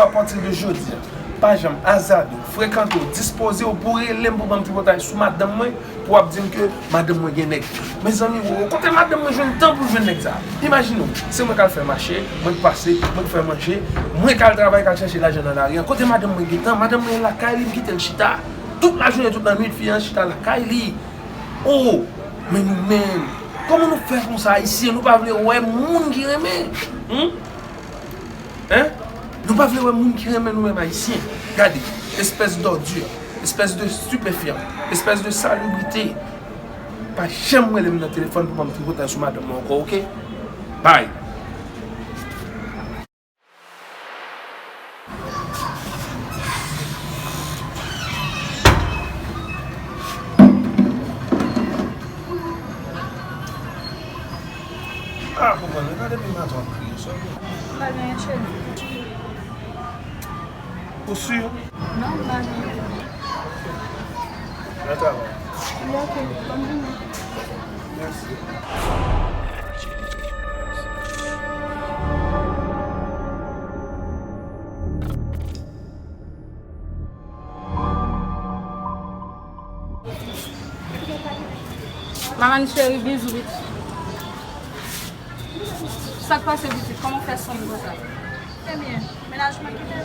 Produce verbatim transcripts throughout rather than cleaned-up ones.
Apati de jodi a, pa janm azade w, frekante w, dispoze w pou w rele m pou ban m tripotay sou madanm mwen, pou w ap di m ke madanm mwen gen nèg. Mezanmi, wo, kote madanm mwen jwenn tan pou l jwenn nèg sa a? Imajine w, se mwen k al fè mache, mwen k pase, mwen k fè manje, mwen k al travay, k al chèche lajan nan lari a. Kote madanm mwen gen tan? Madanm mwen lakay li, m kite l chita. Tout lajounen, tout lannwit, fi an chita lakay li. Oh, men nou menm, kòman nou fè konsa, Ayisyen? Nou pa vle wè moun ki renmen. Hmm? Hein? Nou pa vle wè moun ki renmen nou menm Ayisyen. Gade, espès dòdi, espès de stipefyan, espès de salibrite. Pa janm rele m nan telefòn pou ban m tripotay sou madanm mwen ankò, oke? Bye. Ah, konprann, gade depi maten w ap kriye, sa w gen? M pa gen anyen, cheri. Ou si? Non, m pa gen anyen. Bon travay. Li oke, bòn jounen. Mèsi. Manman cheri, bizou pitit. Sa k pase pitit? Kòman w fè sonn konsa? Trè byen. Mennaj mwen kite m.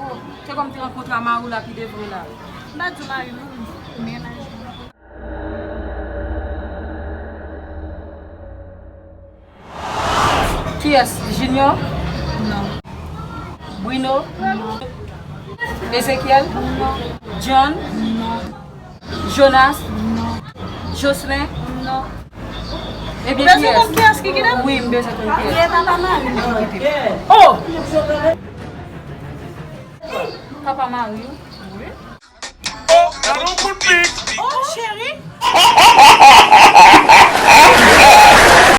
Oh, te kòm te rankontre a mari w la pi devre la. M pa di w mari m non, men mennaj mwen. Kiyès? Junior? Non. Bruno? Non. Ezekiel? Non. John? Non. Jonas? Non. Jocelyn? Non. Ebyen, kiyès? Ou bezwen konn kiyès ki kidnap? Wi, m bezwen konn kiyès. Li se papa mari m. Oh! Papa mari w? Wi. Oh, gade yon kout pik. Oh, cheri.